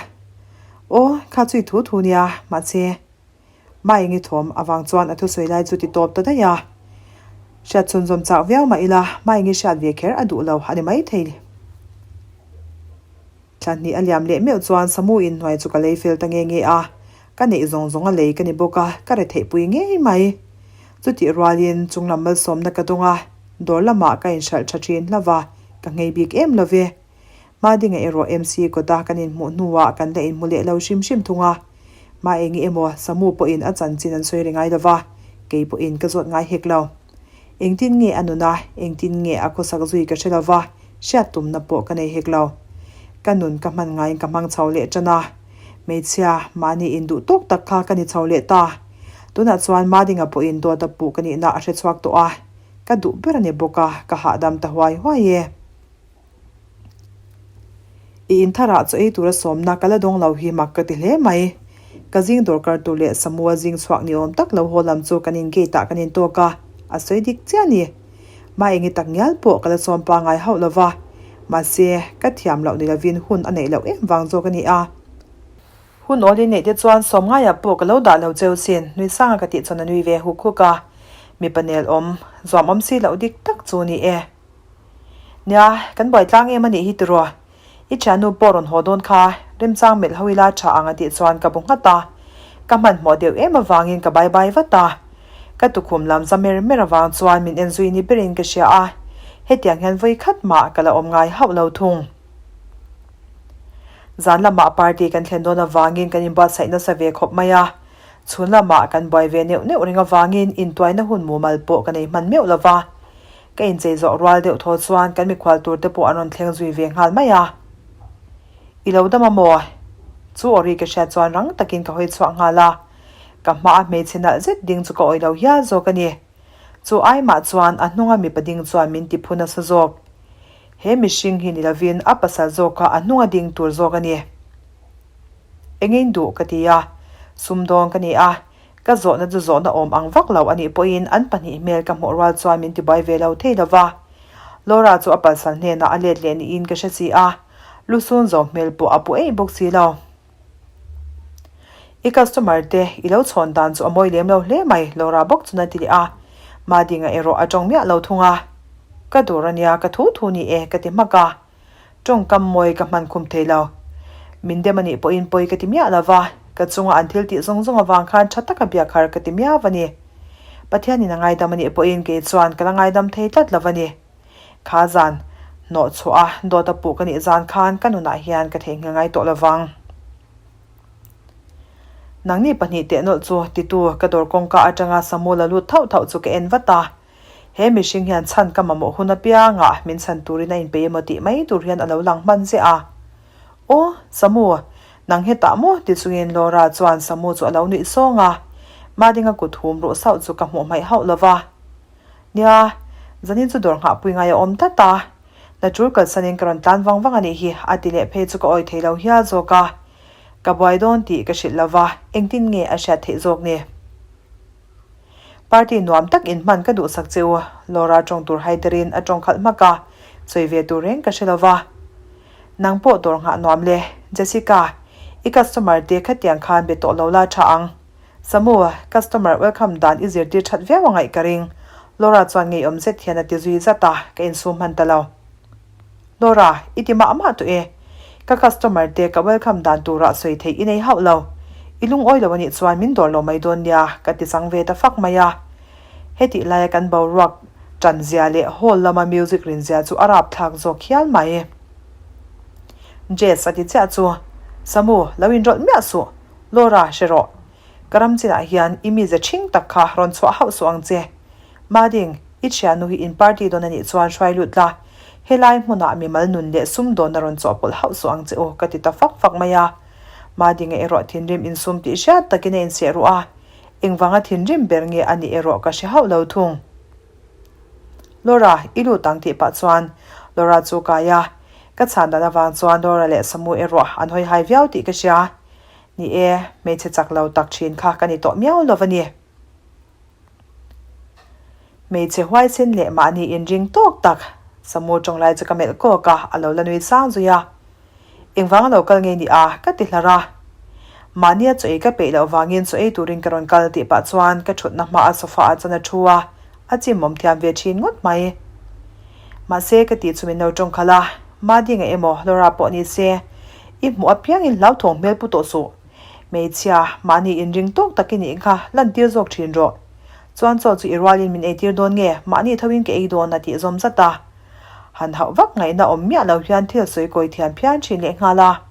Aw, kha chu i thu thu nia, mahse Maengi thawm avang chuan a thusawi lai chu ti tawp ta daih a. Hriat chhunzawm chak viau mah ila Maengi hriat ve kher a duh lo a ni maithei. Thla hnih a liam leh meuh chuan Samu inhnuai chu ka lei fel ta nge nge a, ka neih zawng zawng a lei ka ni bawk a, ka re theihpui ngei mai. Chutih rualin chunglam malsawmna ka dawng a, dawr lamah ka inhralh tha thin hlauh a, ka nghei bik em lo ve. Madinga erawh MC kawta kan inhmuh hnuah kan la inhmu leh lo hrim hrim thung a. Maengi emaw Samu pawhin a chanchin an sawi ri ngai lo va, kei pawhin ka zawt ngai hek lo. Engtin nge a nun a, engtin nge a khawsak zui ka hre lo va, hriat tumna pawh ka nei hek lo. Ka nun ka hman ngaiin ka hmang chho leh tan a. Hmeichhia, mahni induh tawk tak kha ka ni chho leh ta. Tunah chuan Madinga pawhin dawt a puh ka nihna a hre chhuak tawh a, ka duh ber a ni bawk a, ka hahdam ta huai huai e. I intharah chaw ei tura sawmna ka la dawng lo hi mak ka ti hle mai. Ka zing dawrkar tur leh Samua zing chhuak ni awm tak lo haw lam chu kan in gate ah kan in tawk a, a sawi dik chiah a ni. Maengi tak ngial pawh ka la sawm pangai hauh lo va, mahse ka thiam loh ni lovin hun a neih loh em vang zawk a ni a. Hun awl i neih te chuan sawm ngaiah pawh ka lo dah lo cheu sin, nui sanga ka tih chuan a nui ve huk huk a. Mipa nel awm, zuam awm si loh dik tak chu ni e. Nia, kan buai tlang em a nih hi tiraw? I thiannu pawh rawn haw dawn kha, remchang melh ho ila tha ang a tih chuan ka bu nghat a. Ka hmanhmawh deuh em avangin ka bye bye vat a. Ka tukhum lam za mer mer avang chuan min en zui ni berin ka hria a, hetiang hian vawi khat mah ka la awm ngai hauh lo thung. Zan lamah party kan thlen dawn avangin kan inbuatsaih nasa ve khawp mai a, chhun lamah kan buai ve neuh neuh ring avangin intuaina hun mumal pawh ka nei hman meuh lo va. Ka inchei zawh rual deuh thaw chuan kan mikhual tur te pawh an rawn thleng zui ve nghal mai a. I lo dam a maw? Chu aw ri ka hriat chuan rang takin ka hawi chhuak nghal a. Ka hmaah hmeichhe nalh zet ding chu ka awih lo hial zawk a ni. Chu ai mah chuan a hnunga mipa ding chuan min ti phu nasa zawk. He mihring hi ni lovin a pasal zawk kha a hnunga ding tur zawk a ni. Engein duh ka ti a, sumdawng ka ni a, ka zawhna chu zawhna awm ang vak lo a nih pawhin an pahnih hmel ka hmuh rual chuan min tibuai ve lo thei lo va. Laura chu a pasal hnenah a let leh niin ka hre si a, lusun zo hmel pawh a pu eih bawk si lo. I customer te i lo chhawn dan chu a mawi lem lo hle mai, Laura bawk chuan a ti leh a. Madinga erawh a tawng miah lo thung a. Ka dur a nia, ka thu thu ni e, ka ti hmak a. Tawngkam mawi ka hman khum thei lo. Min dem a nih pawhin pawi ka ti miah lo va, ka chunga an thil tih zawng zawng avang khan tha taka biak har ka ti miau a ni. Pathianin a ngaidam a nih pawhin kei chuan ka la ngaidam thei tlat lo a ni. Kha zan hnawh chhuah a dawt a puh ka nih zan khan ka nunah hian ka theihnghilh ngai tawh lovang. Nangni pahnih teh nawlh chu titu ka dawr kawngka atanga Samu la lut thauh thauh chu ka en vat a. He mihring hian chhan ka mamawh hun apiangah min chhan turin a inpeih emaw tih mai tur hian a lo lang hman ziah a. Aw, Samu, nang hetah maw? ti chungin Laura chuan Samu chu a lo nuih sawng a. Madinga kut hum ruh sauh chu ka hmuh hmaih hauh lova. Nia, zanin chu dawr nghahpui ngai a awm tlat a, hna tul kalsanin ka rawn tlan vang vang a nih hi, a ti leh phei chu ka awi thei lo hial zawk a. Ka buai dawn tih ka hrilh lo va, engtin nge a hriat theih zawk ni? Party nuam tak inhman ka duhsak che u, Laura tawng tur haiderin a tawng khalh hmak a, sawi ve tur reng ka hre lo va. Nang pawh dawr nghah nuam le, Jessica, i customer te khatiang khan be tawh lo la tha ang. Samu, customer welcome dan i zirtir that viau a ngaih ka ring. Laura chuan ngeiawm zet hian a ti zui zat a, ka insum hman ta lo. Laura, i ti mah mah tawh e. Ka customer te ka welcome dan turah sawi theih i nei hauh lo. I lungawi lo anih chuan min dawr lo mai dawn nia, ka ti chang ve ta fak mai a. Hetih laia kan boruak tan zia leh hall lama music rin zia chu a rapthlak zawk hial mai. Jess a ti chiah chu, Samu, lo inrawlh miah suh. Laura, hre rawh. Ka ram chinah hian i mize ṭhing tak kha rawn chhuah hauh suh ang che. Mading, i thiannu hi in party dawn a nih chuan hruai lut la, helai hmunah mimal nun leh sum dawnna rawn chawhpawlh hauh suh ang che u, ka ti ta fak fak mai a. Madinga erawh thinrim insum tih hriat takin a inseh ruh a, engvanga thinrim ber nge a nih erawh ka hre hauh lo thung. Laura, i lut ang tih pah chuan Laura chu kai a, ka chhan dan avang chuan Laura leh Samu erawh an hawi hai viau tih ka hria. Ni e, hmeichhe chak lo tak thin kha ka ni tawh miau lo a ni. Hmeichhe huaisen leh mahni inring tawk tak Samu tawng lai chu ka melh kawk a, a lo la nui sang zui a. Engvang a lo kal nge ni a? ka ti hlar a. Mahnia chaw ei ka peih loh vangin chaw ei turin ka rawn kal tih pah chuan ka thutna hmaah sofa ah chuan a thu a, a chimawm thiam ve thin ngawt mai. Mahse ka tih chu min lo tawng khalh a, Madinga emaw Laura pawh ni se, i hmuh apiangin hlauthawng hmel pu tawh suh. Hmeichhia, mahni inring tawk tak i nih kha lantir zawk thin rawh. Chuan chaw chu i rualin min eitir dawn nge, mahni thoin ka ei dawn a tih zawm zat a. Han hauh vak ngaihna awm miah lo hian thil sawi kawi thiam phian thin leh nghal a.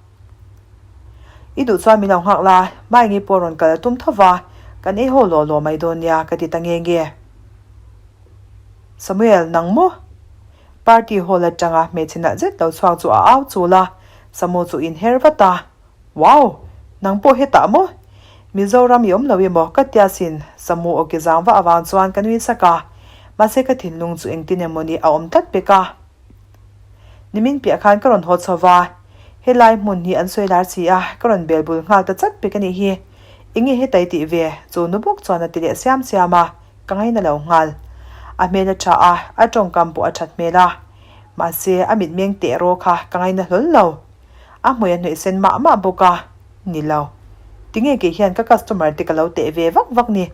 I duh chuan min lo nghak la, Maengi pawh rawn kal a tum tho va, kan ei haw law law mai dawn nia ka ti ta nge nge. Samuel, nang maw? Party hall atanga hmeichhe nalh zet lo chhuak chu a au chul a, Samu chu inher vat a, Wow! Nang pawh hetah maw? Mizoram i awm lo emaw ka tia sin, Samu aw ki zang vah avang chuan ka nui sak a, mahse ka thinlung chu engtin emaw ni a awm tlat pek a. Nimin piah khan ka rawn haw chho va, helai hmun hi an sawi lar si a, ka rawn bel bul nghal ta chat pek a nih hi. Enge heta i tih ve? Chu nu bawk chuan a ti leh siam siam a. Ka ngaina lo nghal. A hmel a tha a, a tawngkam pawh a that hmel a. Mahse, a mitmeng teh rawh kha ka ngaina hlawl lo. A hmui a hnawih sen mah mah bawk a, ni lo. Tinge kei hian ka customer te ka lo teh ve vak vak ni.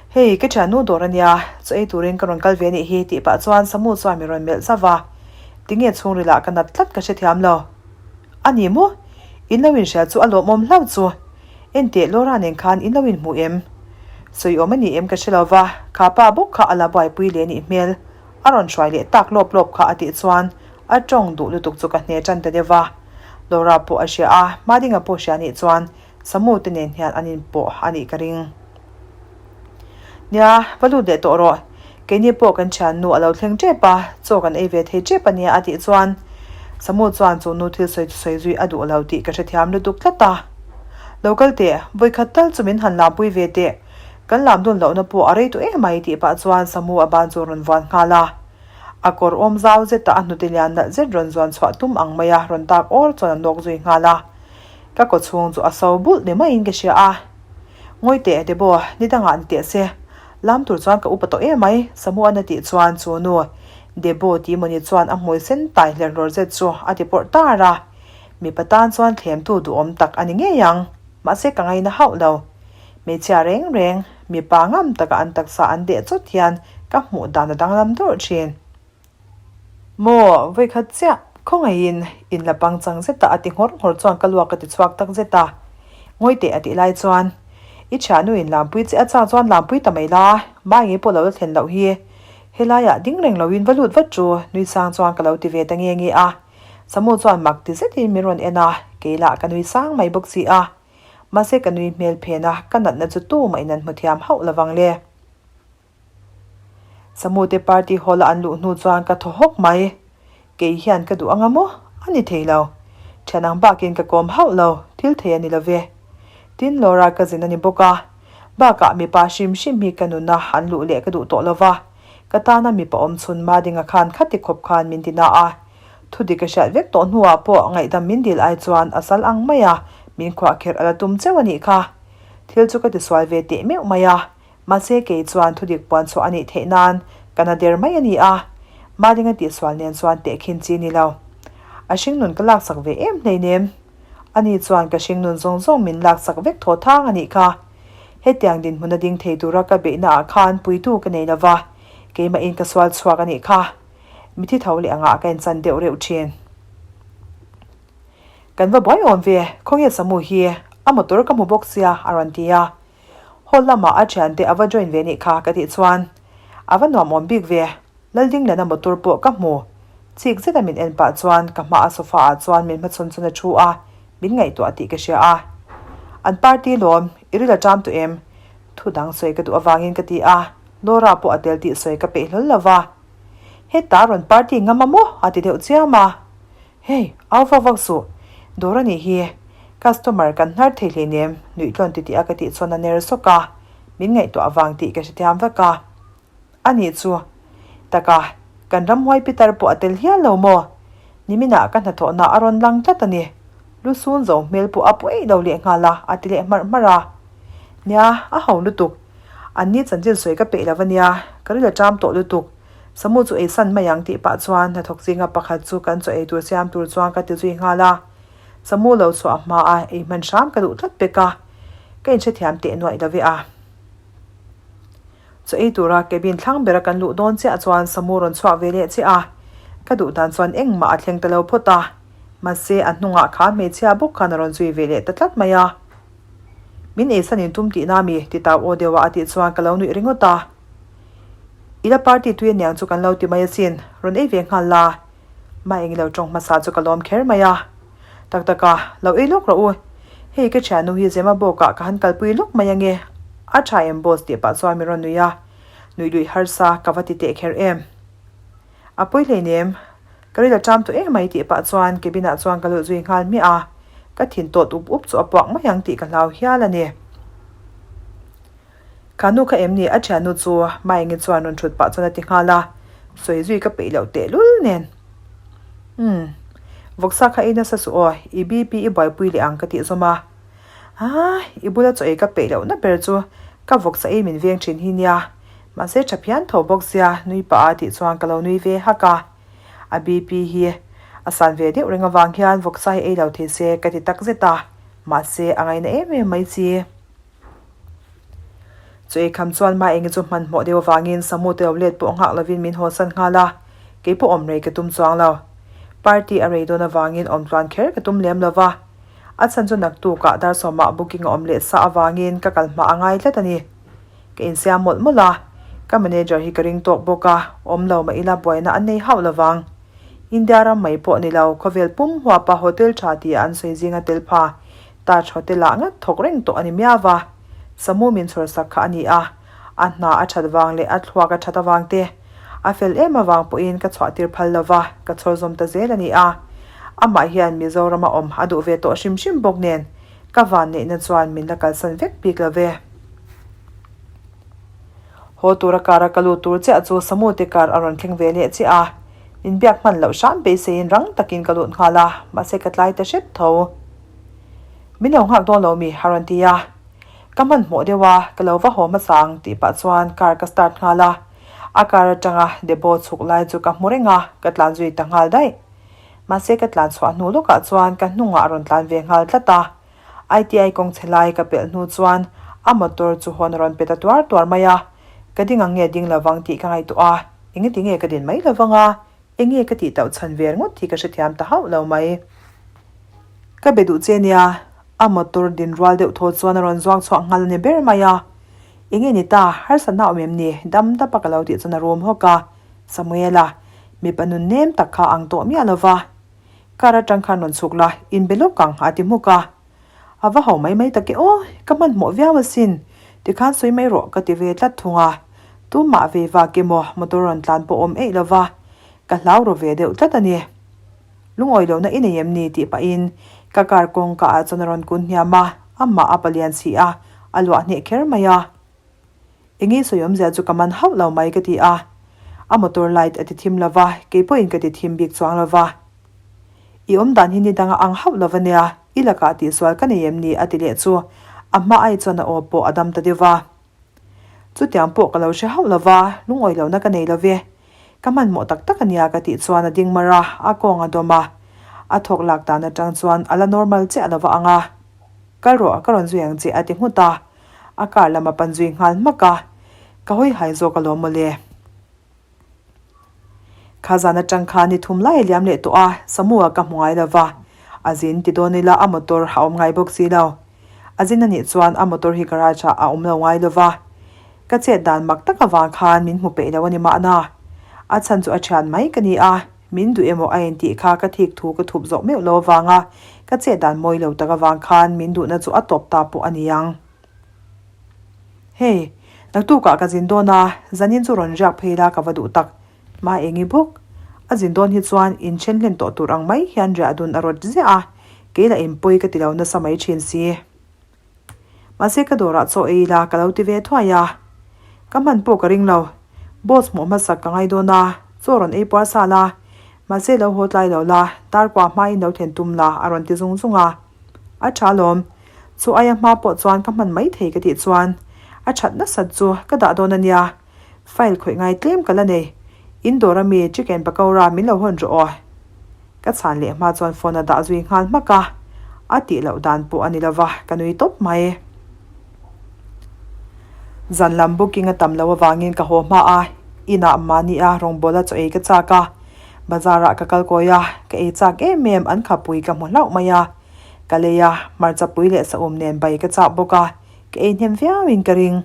Hei, ka thiannu dawr a nia, chaw ei turin ka rawn kal ve a nih hi tih pah chuan Samu chuan min rawn melh zauh a. Tinge chhungrilah ka nat tlat ka hrethiam lo. A ni maw? In lo inhria chu a lawmawm hlauh chu. Enteh Laura nen khan in lo inhmu em? Sawi awm a ni em ka hre lo va, kha pa bawk kha a la buaipui leh nih hmel. A rawn hruai leh tak lawp lawp kha a tih chuan a tawng duh lutuk chu ka hne tan ta deuh va. Laura pawh a hria a, Madinga pawh hria nih chuan Samu te nen hian an inpawh a nih ka ring. Nia, va lut leh tawh rawh. Keini pawh kan thiannu a lo thleng tep a, chaw kan ei ve thei tep a nia a tih chuan Samu chuan chu nu thil sawi chu sawi zui a duh lo tih ka hrethiam lutuk tlat a. Lo kal teh, vawikhat tal chu min han lampui ve teh. Kan lam dun lohna pawh a rei tawh em mai tih pah chuan Samu a ban chu a rawn vuan nghal a. A kawr awm zau zeta a hnute lian nalh zet rawn zuan chhuah tum ang maia rawn tak awr chuan a nawk zui nghal a. Ka kaw chhung chu a so bulh ni maiin ka hria a. Ngawi teh Debo, ni dangah ni teh se. Lam tur chuan ka upa tawh em mai, Samuan a tih chuan chu nu Debo tih mawni chuan a hmui sen tai hler hlawr zet chu a ti pawrh tar a. Mipa tan chuan thlemtu duhawm tak a ni ngei ang, mahse ka ngaina hauh lo. Hmeichhia reng reng, mipa ngam taka an taksa an deh chawt hian ka hmuh dan a danglam dawrh thin. Maw, vawikhat chiah, khawngaihin in la pangchang zet a a ti nghawr nghawr chuan ka luak ka ti chhuak tak zet a. Ngawi teh a tih lai chuan, I thiannu in lampui che a chang chuan lampui ta mai la, mai ngei pawh lo la thlen loh hi. Helaiah ding reng loin va lut vat chu, nui sang chuan ka lo ti ve ta nge nge a. Samu chuan mak ti zetin min rawn en a, kei lah ka nui sang mai bawk si a. Mahse ka nui hmel phen a, ka natna chu tumah in an hmu thiam hauh lovang le. Samu te party hall a an luh hnu chuan ka thaw hawk mai. Kei hian ka duh anga maw? A ni thei lo. Thian ang bakin ka kawm hauh lo, thil thei a ni lo ve. Tin Laura ka zin a ni bawk a. Bakah mipa hrim hrim hi ka nuna an luh leh ka duh tawh lo va. Ka tana mipa awm chhun Madinga khan khati khawp khan min ti na a. Thudik ka hriat vek tawh hnuah pawh ngaihdam min dil ai chuan a sal ang mai a, min khuahkherh a la tum cheu a nih kha. Thil chu ka tisual ve teh meuh mai a, mahse kei chuan thudik puan chhuah a nih theih nan ka na der mai a ni a, Madinga tihsual nen chuan tehkhin chi ni lo. A hringnun ka laksak ve em hleinem. Ani chuan ka hringnun zawng zawng min laksak vek thaw thang a nih kha. Hetiang dinhmuna ding thei tura ka beihna ah khan puitu ka nei lova, keimahin ka sual chhuak a nih kha. Mithi tho leh angah ka inchan deuh reuh thin. Kan va buai awm ve, khawnge Samu hi a motor ka hmu bawk sia a rawn ti a. Hall lamah a thiante a va join ve nih kha ka tih chuan a va nuam awm bik ve. Laldinglana motor pawh ka hmu. Chik zeta min en pah chuan ka hma a sofa ah chuan min hmachhawn chuan a thu a, min ngaihtuah tih ka hria a. An party lawm, i ril a ṭam tawh em? Thu dang sawi ka duh avangin ka ti a, Laura pawh a tel tih sawi ka peih hlawl lo va. Heta rawn party ngam a maw? a ti deuh chiam a. Hey, au vak vak suh. Dawr a nih hi. Customer kan hnar thei hleinem, nuih tlawn ti tih a ka tih chuan a ner sawk a. Min ngaihtuah avang tih ka hrethiam vek a. A nih chu. Taka, kan ramhuai pitar pawh a tel hial lo maw? Niminah ka hnathawhna a rawn lang tlat a ni. Lu sun zo hmel pawh a pu eih lo leh nghal a, a ti leh hmarh hmarh a. Nia, a ho lutuk. An ni chanchin sawi ka peih lo a nia, ka ril a ṭam tawh lutuk. Samu chu ei san mai ang tih pah chuan hnathawk zinga pakhat chu kan chaw ei tur siam tur chuan ka ti zui nghal a. Samu lo chhuah hma a ei hman hram ka duh tlat pek a, ka inhrethiam teh nuaih lo ve a. Chaw ei tura cabin thlang bera kan luh dawn chiah chuan Samu rawn chhuak ve leh chiah a, ka duh dan chuan engmah a thleng ta lo phawt a, mahse a hnungah kha hmeichhia bawk khan a rawn zui ve leh ta tlat mai a. Min eisan in tum tihna mi? ti tau aw deuh a a tih chuan ka lo nuih ringawt a. I la party tui aniang chu kan lo ti mai asin, rawn ei ve nghal la. Mah eng ilo tawng hmasa chu ka lawm kher mai a. Tak tak a, lo ei lawk rawh u. Hei ka thiannu hi Zema bawkah ka han kalpui lawk mai ange. A tha em boss tih pah chuan min rawn nui a. Nuih luih harsa ka va ti teh kher em. A pawi hleinem, ka ril a ṭam tawh em mai tih pah chuan cabin ah chuan ka lut zui nghal hmiah a. Ka thin tawt up up chu a puak mai ang tih ka hlau hial a ni. Kha nu kha em ni a thiannu chu Maengi chuan rawn thut pah chuan a ti nghal a, sawi zui ka peih loh tehlul nen. Umm, vawksa kha ei nasa suh aw, i BP i buaipui leh ang ka tih zawm a. Aa, i bula chaw ei ka peih lohna ber chu ka vawksa ei min veng thin hi nia, mahse tha phian tho bawk sia nui pah a tih chuan ka lo nui ve hak a. A BP hi a san ve deuh reng avang hian vawksa hi ei lo thei se ka ti takzet a, mahse a ngaina em em mai chi. Chu eikham chuan Maengi chu hmanhmawh deuh avangin Samu te lo let pawh nghak lovin min hawsan nghal a, kei pawh awm rei ka tum chuang lo. Party a rei dawn avangin awm tluan kher ka tum lem lo va, a chhan chu naktukah dar sawmah booking a awm leh sa avangin ka kal hma a ngai tlat a ni. Ka insiam mawlh mawlh a, ka manager hi ka ring tawk bawk a, awm lo mah ila buaina an nei hauh lovang. India ram mai pawh ni lo, khawvel pum huapa hotel tha tia an sawi zinga tel pha Taj Hotel ah ngat thawk reng tawh a ni miau va. Samu min chhawr sak kha a ni a, a hna a that vang leh a thluak a that avang te, a fel em avang pawhin ka chhuah tir phal lova, ka chhawr zawm ta zel a ni a. Amah hian Mizorama awm a duh ve tawh hrim hrim bawk nen, ka vanneihna chuan min la kalsan vek bik lo ve. Haw tura car a ka lut tur chiah chu Samu te car a rawn thleng ve leh chiah a, min biak hman loh hram beiseiin rang takin ka lut nghal a, mahse ka tlai ta hrep tho. Min lo nghak dawn lo mi? a rawn ti a. Ka hmanhmawh deuh a, ka lo va haw hmasa ang tih pah chuan car ka start nghal a. A car atanga Debo chhuk lai chu ka hmu reng a, ka tlan zui ta nghal daih. Mahse ka tlan chhuah hnu lawkah chuan ka hnungah a rawn tlan ve nghal tlat a. ITI kawng chhe lai ka pelh hnu chuan a motor chu hawn a rawn pe ta tuar tuar mai a. Ka ding ang nge ding lovang tih ka ngaihtuah a, engati nge ka din mai lovang a, enge ka tih tauh chhan ve ringawt hi ka hrethiam ta hauh lo mai. Ka be duh che nia, a motor din rual deuh thaw chuan a rawn zuang chhuak nghal a ni ber mai a. Enge ni ta, harsatna awm em ni? Dam dap a ka lo tih chuan a rum hawk a. Samuela, mipa nun nem tak kha ang tawh miah lova. Car atang khan rawn chhuk la, in be lawk ang, a ti hmuk a. A va ho mai mai tak e aw, ka hmanhmawh viau asin, tikhan sawi mai rawh ka ti ve tlat thung a. Tumah vei vak emaw motor rawn tlan pawh awm eih lova, ka hlau ru ve deuh tlat a ni. Lungawi lohna i nei em ni tih pahin ka car kawngka ah chuan a rawn kun hniam a, amah a palian si a, a luah hneh kher mai a. Enge sawi awmzia chu ka man hauh lo mai ka ti a, a motor light a ti thim lo va, kei pawhin ka ti thim bik chuang lo va. I awm dan hi ni dang a ang hauh lo va nia, i lakah tihsual ka nei em ni a ti leh chu a hma ai chuan a aw pawh a dam ta deuh va. Chutiang pawh ka lo hre hauh lo va, lungawi lohna ka nei lo ve. Ka hmanhmawh tak tak a nia ka tih chuan a ding mar a, a kawng a dawm a. A thawk lak dan atang chuan a la normal chiah lo va ang a. Kal rawh, ka rawn zui ang che a ti nghut a. A car lam a pan zui nghal hmak a. Ka hawi hai zawk alawm mawle. Kha zan atang khan ni thum lai a liam leh tawh a, Samu-a ka hmu ngai lo va. A zin ti dawn ila a motor a awm ngai bawk si lo. A zin anih chuan a motor hi garage ah a awm lo ngai lo va. Ka chet dan mak tak avang khan min hmu peih lo a ni mahna. A chhan chu a thian mai ka ni a, min duh emaw a intih kha ka thik thu ka thup zawk meuh lo avanga ka chet dan mawi lo tak avang khan min duhna chu a tawp ta pawh a ni ang. Hei, naktukah ka zin dawn a, zanin chu rawn riak phei la ka va duh tak. Mah eng i bawk? A zin dawn hi chuan inthen hlen tawh tur ang mai hian riah dun a rawt ziah a, kei lah inpawi ka ti lo nasa mai thin si. Mahse ka dawrah chaw ei ila ka lo ti ve thuai a, ka hman pawh ka ring lo. Boss hmuh hmasak ka ngai dawn a, chaw rawn ei puar sa la, mahse lo haw tlai lo la, tarkua hmain lo thlen tum la a rawn ti zung zung a. A tha alawm, chu aia hma pawh chuan ka hman mai thei ka tih chuan a that nasat chu ka dah dawn a nia. File khawih ngai tlem ka la nei. In dawr ami chicken pakora min lo hawn rawh aw. Ka chhan leh hma chuan phone a dah zui nghal hmak a, a tih loh dan pawh a ni lova, ka nui tawp mai. Zan lam booking a tam loh avangin ka haw hma a, inah mahni a rawngbawla chaw ei ka chak a, bazar ah ka kal kawi a, ka ei chak em em an khapui ka hmu hlauh mai a, ka lei a, hmarcha pui leh saum nen bai ka chak bawk a, ka ei hnem viau in ka ring.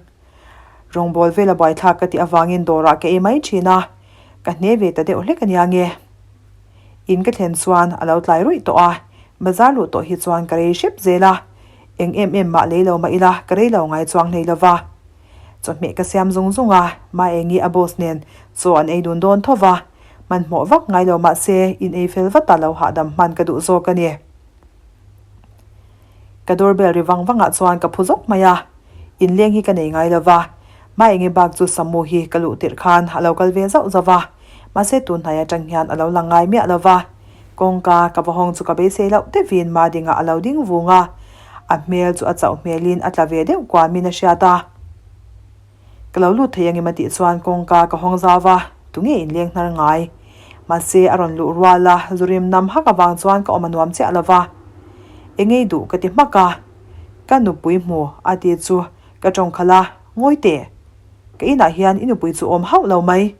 Rawngbâwl vela buaithlâk ka tih avângin dawrah ka ei mai ṭhîn a, ka hne ve ta deuh hlek a nia nge. In ka thlen chuan a lo tlai ruih tawh a, bazar luh tawh hi chuan ka rei hrep zêl a, eng em em mah lei lo mah ila ka rei lo ngai chuang hlei lo va. Chawhmeh ka siam zung zung a, Maengi a boss nen chaw an ei dun dawn tho va, hmanhmawh vak ngai lo mah se in ei fel vata lo hahdam hman ka duh zawk a ni. Ka doorbell ri vang vangah chuan ka phu zawk mai a, inleng hi ka nei ngai lo va, hma enge bak chu Samu hi ka luh tirh khan a lo kal ve zauh zauh va, mahse tun hnai atang hian a lo lang ngai miah lo va, kawngka ka va hawng chu ka beisei loh deuhin Madinga a lo ding vung a, a hmel chu a chauh hmelin a tla ve deuh kuamin a hriat a. Ka lo lut thei angem a tih chuan kawngka ka hawng zau va, tunge inleng hnar ngai? Mahse a rawn luh rual a, zurim nam hak avang chuan ka awm a nuam chiah lo va. Engei duh ka ti hmak a, ka nupui hmu a ti chu ka tawng khalh a, ngawi teh. Ka inah hian i nupui chu awm hauh lo mai,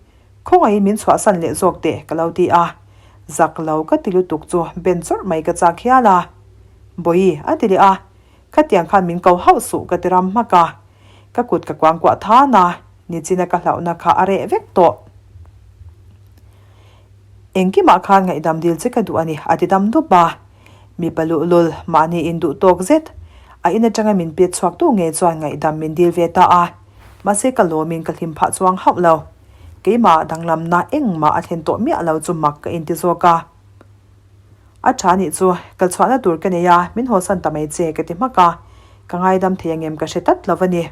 khawngaihin min chhuahsan leh zawk teh ka lo ti a, zak lo ka ti lutuk chu ben chawrh mai ka chak hial a. Bawihi a ti leh a, khatiang khan min ko hauh suh ka ti ram hmak a. Ka kut ka kuangkuah than a, nichina ka hlauhna kha a reh vek tawh. Engkimah khan ngaihdam dil che ka duh a ni, a ti dam dup a. Mipa luhlul, mahni induh tawk zet, a in atanga min pet chhuaktu ngei chuan ngaihdam min dil ve ta a. Mahse ka lawmin ka hlim phah chuang hauh lo. Keimah danglamna engmah a thlen tawh miah lo chu mak ka inti zawk a. A tha nih chu, kal chhuahna tur ka nei a, min hawsan ta mai che ka ti hmak a, ka ngaidam thei angem ka hre tlat lo a ni.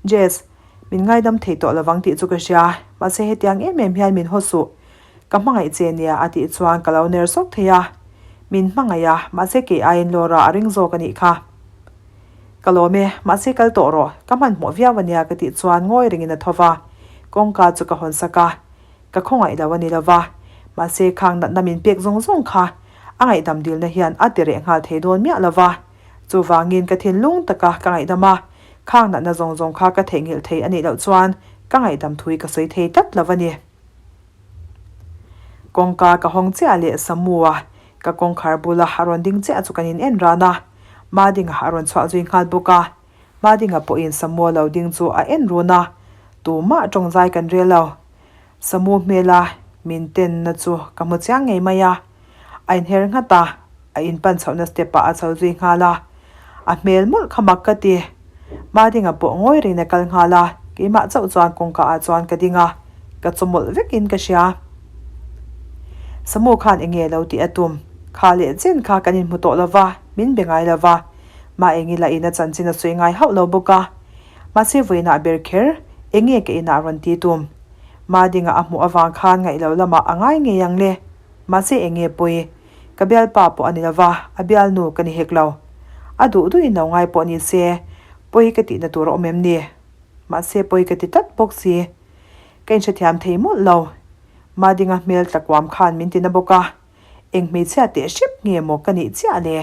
Jess, min ngaidam thei tawh lovang tih chu ka hria, mahse hetiang em em hian min haw suh, ka hmangaih che nia a tih chuan ka lo ner sawk thei a, min hmangaih a, mahse kei aiin Laura a ring zawk a nih kha. Ka lawm e, mahse kal tawh rawh, ka hmanhmawh viau a nia ka tih chuan ngawi rengin a tho va, kawngka chu ka hawn sak a, Ka khawngaih lo a ni lo va, mahse khang natna min pek zawng zawng kha a ngaihdam dilna hian a ti reh nghal thei dawn miah lo va. Chuvangin ka thinlung taka ka ngaihdam a, khang natna zawng zawng kha ka theihnghilh thei a nih loh chuan ka ngaihdam thui ka sawi thei tlat lo a ni. Kawngka ka hawng chiah leh Samu-a ka kawngkhar bula a rawn ding chiah chu kan in en ran a, Madinga a rawn chhuah zui nghal bawk a. Madinga pawhin Samu-a lo ding chu a en run a, tumah tawngzai kan rel lo. Samu hmela min tenna chu ka hmu chiang ngei mai a, a inher nghat a, a inpan chhohna step ah a chho zui nghal a, a hmel mawlh kha mak ka ti. Madinga pawh ngawi rengin a kal nghal a, keimah chauh chuan kawngka ah chuan ka ding a, ka chaw mawlh vekin ka hria. Samu khan eng nge lo tih a tum? Kha leh chen kha kan inhmu tawh lo va, min be ngai lo va, mah eng ila in a chanchin a sawi ngai hauh lo bawk a. Mahse vawiinah ber kher, eng nge ka inah rawn ti tum? Madinga a hmuh avang khan ngaih lo lamah a ngai ngei ang le. Mahse eng nge pawi? Ka bialpa pawh a ni lova, a bialnu ka ni hek lo. A duh duhin lo ngai pawh ni se, pawi ka tihna tur a awm em ni? Mahse pawi ka ti tlat bawk si. Ka inhrethiam thei mawlh lo. Madinga hmel tlakuam khan min ti na bawk a, eng hmeichhia teh hrep nge maw ka nih chiah le?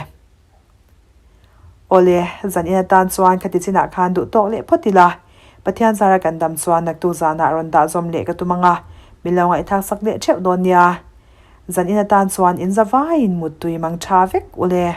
Awle, zan in atan chuan khati chinah khan duh tawk leh phawt ila, Pathian zara kan dam chuan naktuk zanah rawn dah zawm leh ka tum ang a, min lo ngaihthlak sak leh theuh dawn nia. Zan in atan chuan in za vaiin muttui mang tha vek ule.